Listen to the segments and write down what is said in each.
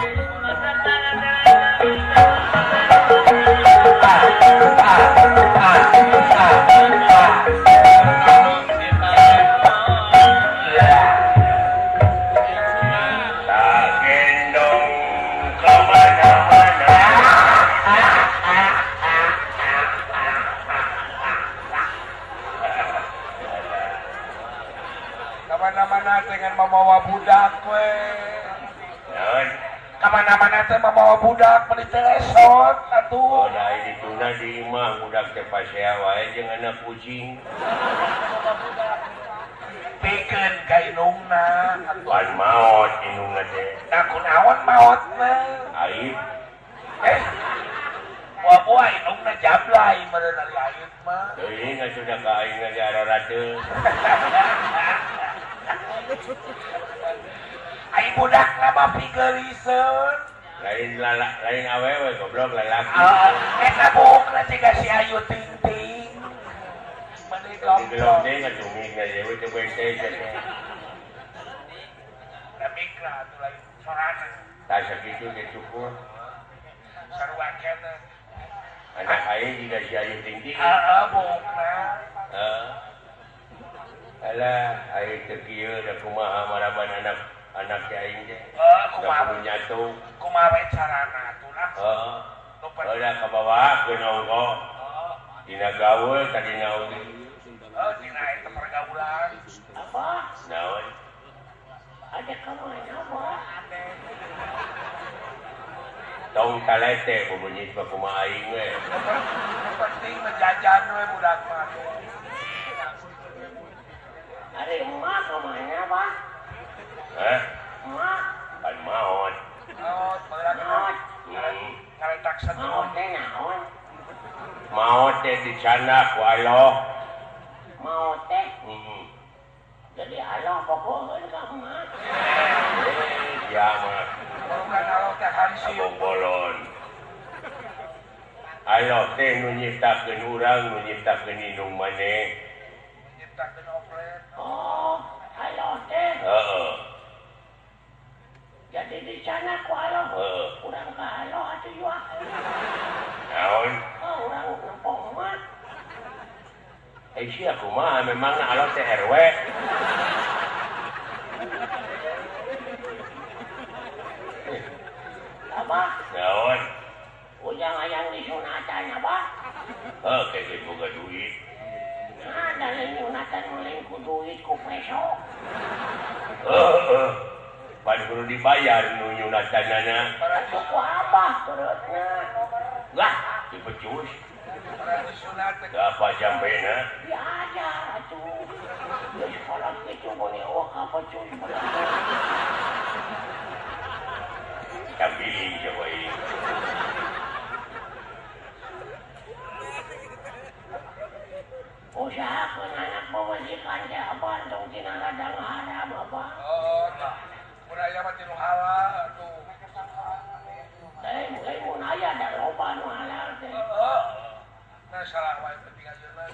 Tak gendong kemana-mana. Kemana-mana dengan membawa budak we. Naon? Kemana-mana teh membawa budak meuni teh lesot atuh. Oh, da dituna di imah budak teh pasea wae jeung anak kucing. Pikeun ka indungna atuh. Pan maot indungna teh. Nah kunaon maotna? Aib. Buah-buah indungna jablay meureun ari aib mah. Teuing atuh da ka aing ge ararateun. Ai budakna mah pigeuriseun. Lain lala, lain awewe goblok lalaki. Eta buukna jiga si Ayu Ting Ting. Meuni Gelom gombrong. teh ngacungit nga deui teh bente teh. Da mikra atuh lain sorangan. Tah sakitu ge cukup. Sarua keneh. Anak aing jiga si Ayu Ting Ting. Heeh, buukna. Heeh. Alah, aing teu kieu da kumaha maraban anak anak si aing teh. Heeh, Da kumaha kudu nyatu. Kumaha we carana atuh lah. Heeh. Nu penting. Udah kabawakeun ongko. Heeh. Dina gaul tadina oge. Heeh, dina eta pergaulan. Apa? Naon? Ada kamana, Abah? Tong talete bubunyi mah kumaha aing we. Nu penting menjajan we budak mah. Ari emak kamana, Abah? Hah? Emak. Pan maot. Maot, baheula Maot. Ngaletak setrum. Maot teh naon? Maot teh dicandak ku Allah. Maot teh? Heeh. Jadi Allah bogoheun ka emak. Ya mah. Bukan Allah teh hansip. Abong bolon. Allah teh nu nyiptakeun urang, nu nyiptakeun indung maneh. Nyiptakeun oplet. Oh, Allah teh. Heeh. Jadi di sana ku Allah. Heeh. Urang ka Allah atuh yeuh. Naon? Oh, urang nempong emak. Eh sia kumaha memangna Allah teh RW. Abah. Naon? Ujang hayang disunatan, Abah. Heuh, kayak boga duit. Nah, da lain nyunatan mah lain ku duit ku peso. Heeh. Pan kudu dibayar nu nyunatanana. Atuh ku Abah bereutna. Lah, dipecus. Disunat teh. Apa jampena? Diajar atuh. Geus kolot kitu meuni eueuh kapecus. Tambiling coba ini. Usahakeun anak pamajikan teh Abah tong tina ladang haram Abah. Oh, tah. Mun aya mah tinu halal atuh. Lain lain mun aya da loba nu halal teh. Heeh. Nah salah wae penting ayeuna.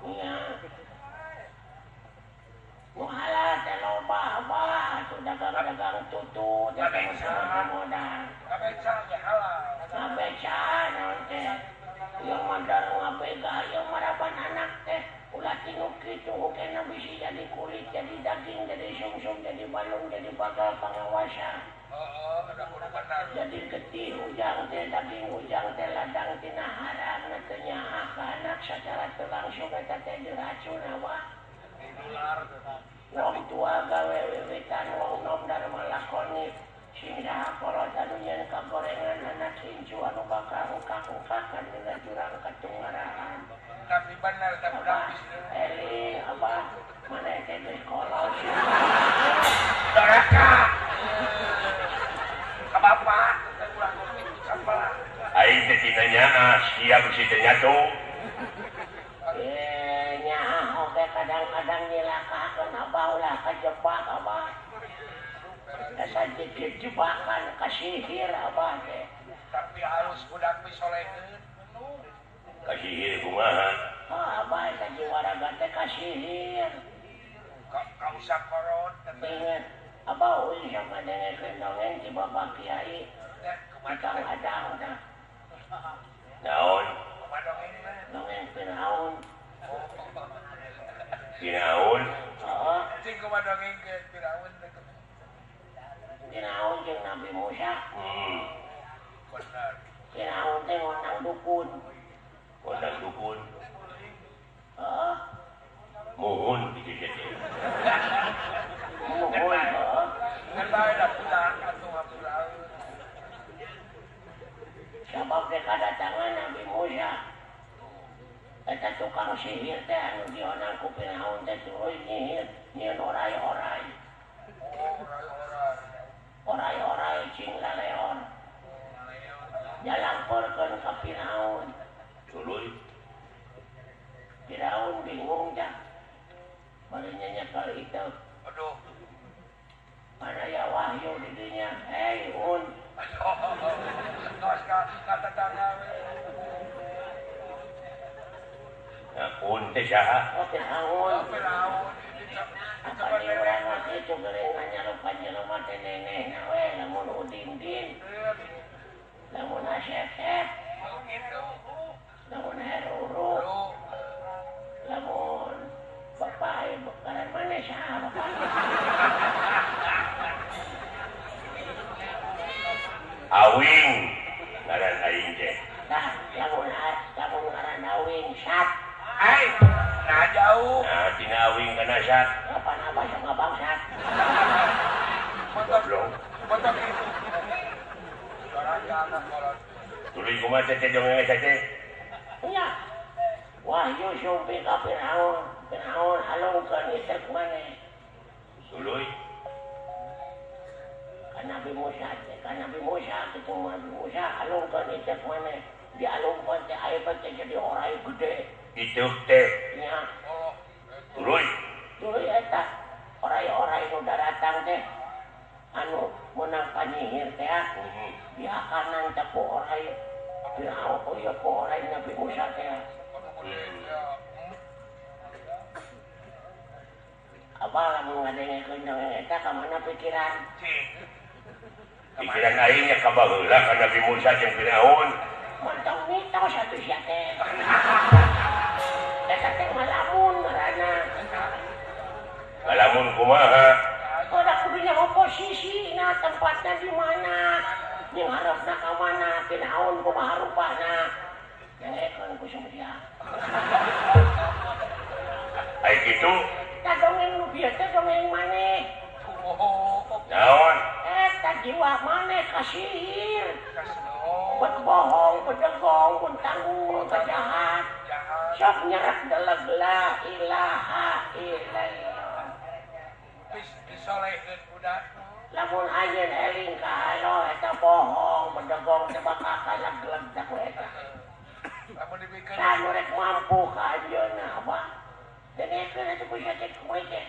Nya. Nu halal teh loba Abah atuh dagang-dagang tutut dagang modal. Kabeca ge halal. Ngabeca naon teh. Ieu mandar ngabega ieu maraban anak teh ulah tinu kitu kena bisi jadi kulit jadi daging jadi sumsum jadi balung jadi bakal pangawasa. Heeh, da kudu bener. Jadi getih ujang teh daging ujang teh ladang tina haram na teu nyaah ka anak sacara teu langsung eta teh diracun Abah. Dinular. Wong tua gawe wiwitan wong nom dharma lakoni sing saha kolot anu nyeun kagorengan anak incu anu bakal ungkak-ungkakan dina jurang katungarahan. Tapi bener teh budak bisnis. Eling Abah maneh teh geus kolot. Doraka. Ka bapak teh ulah sampela. Aing teh tina nyaah sia bisi teh nyatu. Nyaah oge kadang-kadang nyilakakeun Abah ulah kajebak Abah. Asa jebakan kasihir Abah teh. Tapi halus budak misoleheun. Kasihir kumaha? Oh, Abah eta jiwaraga teh kasihir. Ka usah korot teh. Ingat, Abah euy sama dengekeun di Bapak Kiai. Kang Adang tah. Naon? Dongeng Firaun. Firaun? Heeh. Cing kumaha dongengkeun Firaun teh? Firaun jeung Nabi Musa. Bener. Firaun teh ngondang dukun. Ngondang dukun. Heeh. Muhun kitu teh. Muhun. Heeh. Kan bae da pulang atuh hampura. Sabab teh kadatangan Nabi Musa. Eta tukang sihir teh anu dionang ku Firaun teh tuluy nyihir, nyieun orai-orai. Orai-orai cing laleon. Jalangkorkeun ka Firaun. Tuluy Firaun bingung dah. Bari nyekel itu. Aduh. Paraya wahyu di dinya. Hei, Un. Tos ka katatangga we. Nah, Un teh saha? Oh, Firaun. Oh, Firaun. Apa di urang mah kitu geuring nyarupa jelema teh nenehna we lamun udin-din. Lamun asep-sep. Lamun heruru. Lamun bapak ibu ngaran maneh saha bapak? Awing ngaran aing teh. Tah, lamun lamun ngaran Awing sat. Ai, nah jauh. Nah, tina Awing kana sat. Kapan abah sama bangsat? Goblok. Botok itu. Tuluy kumaha teh dongeng eta teh? Nya. Wahyu sumping ka Firaun. Firaun halungkeun iteuk maneh. Tuluy. Ka Nabi Musa teh, ka Nabi Musa kitu Nabi Musa halungkeun iteuk maneh. Dialungkeun teh aya teh jadi orai gede. Iteuk teh. Nya. Tuluy. Tuluy eta orai-orai nu daratang teh anu meunang panyihir teh. Dihakanan teh ku orai Firaun ieu ku orai Nabi Musa teh. Abah lamun ngadengekeun dongeng eta ka mana pikiran? Pikiran aing nya ka baheula ka Nabi Musa jeung Firaun. Mantong mitos atuh sia teh. Eta teh ngalamun ngaranna. Ngalamun kumaha? Udah kudu nyaho posisina tempatna di mana? Jeung harapna ka mana? Firaun kumaha rupana? Dengekeun ku sia. Ai kitu? Tah dongeng nu bieu teh dongeng maneh. Naon? Eta jiwa maneh kasihir. Berbohong, berdegong, bertanggung, berjahat. Sok nyerak deleg la ilaha illallah. Disolehkeun budak. Lamun anjeun eling ka Allah eta bohong, berdegong teh bakal kalegleg teh ku eta. Lamun dibikeun anu rek mampu ka anjeunna abah. Dengekeun atuh ku sia teh kumaha teh.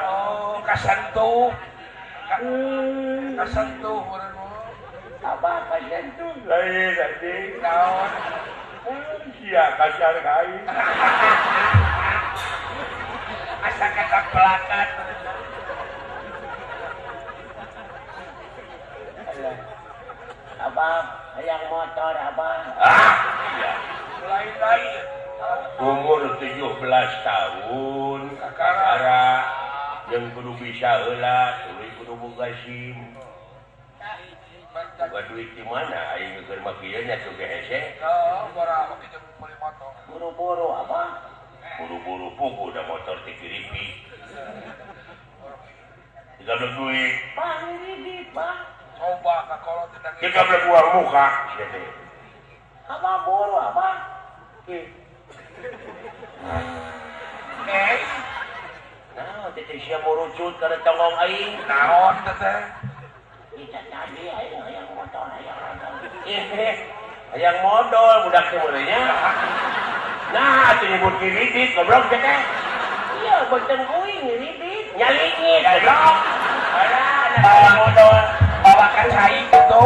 Oh, kasentuh. Kasentuh urang mah. Abah kasentuh. Lain anjing. Naon? Sia kasar ka aing. Asa kataplakan. Abah, hayang motor abah. Ah, iya. Lain-lain. Umur 17 tahun, kakara jeung kudu bisa heula, tuluy kudu boga SIM. Boga duit di mana aing keur mah kieu nya teu hese. Heeh, bora oge jeung meuli motor. Buru-buru abah. Buru-buru pugu da motor teh kiripi. Digablek duit. Pangridit, Pak. Coba ka kolot teh digablek uang muka sia teh. Abah buru abah. Eh, nah, teteh sia murucut kana tongong aing. Naon teteh? Kita tadi aing hayang motor hayang modal. Hayang modal budak teh meureun nya. Nah, atuh nyebut kredit goblok teteh. Iya, beuteung uing kredit. Nyalingit goblok. Alah, bawa modal, bawa ka cai kitu.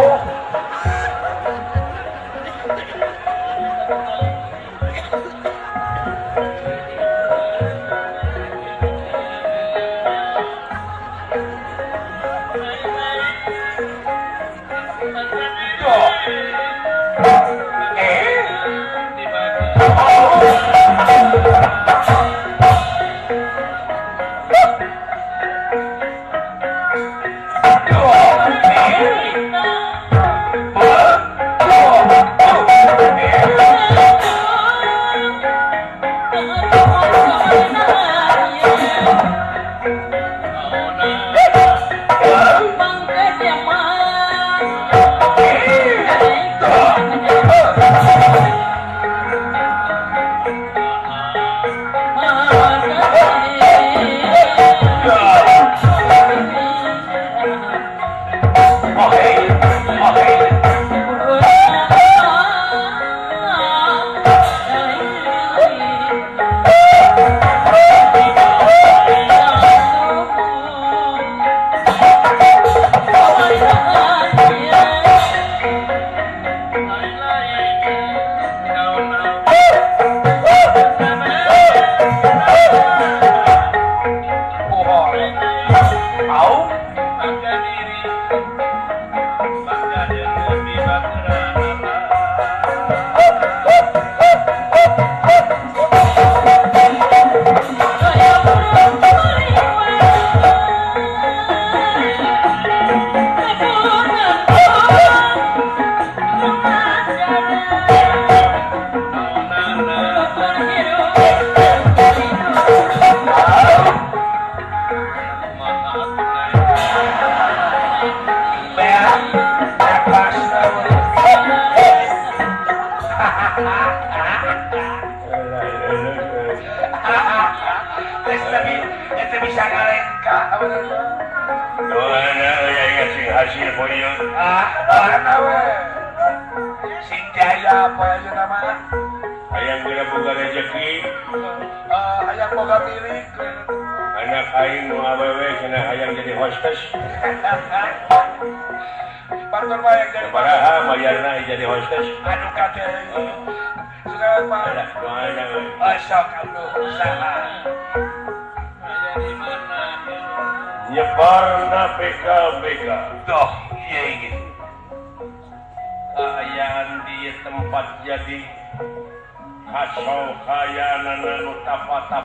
Au bangga diri bangga jeung di baturan. Hasil poyo. Ah, mana we? Sing jaya apa aja nama? Hayang geura boga rezeki. Hayang boga milik. Anak aing nu awewe cenah hayang jadi hostess. Batur mah hayang jadi. Sabaraha mayarna jadi hostess? Aduh kate. Suka mah. Doana we. Sok atuh usaha. Aya di mana? Nyebarna PKBK. Doh, iya ingin. Kaayaan di tempat jadi kasau kayanana nu tapa-tapa.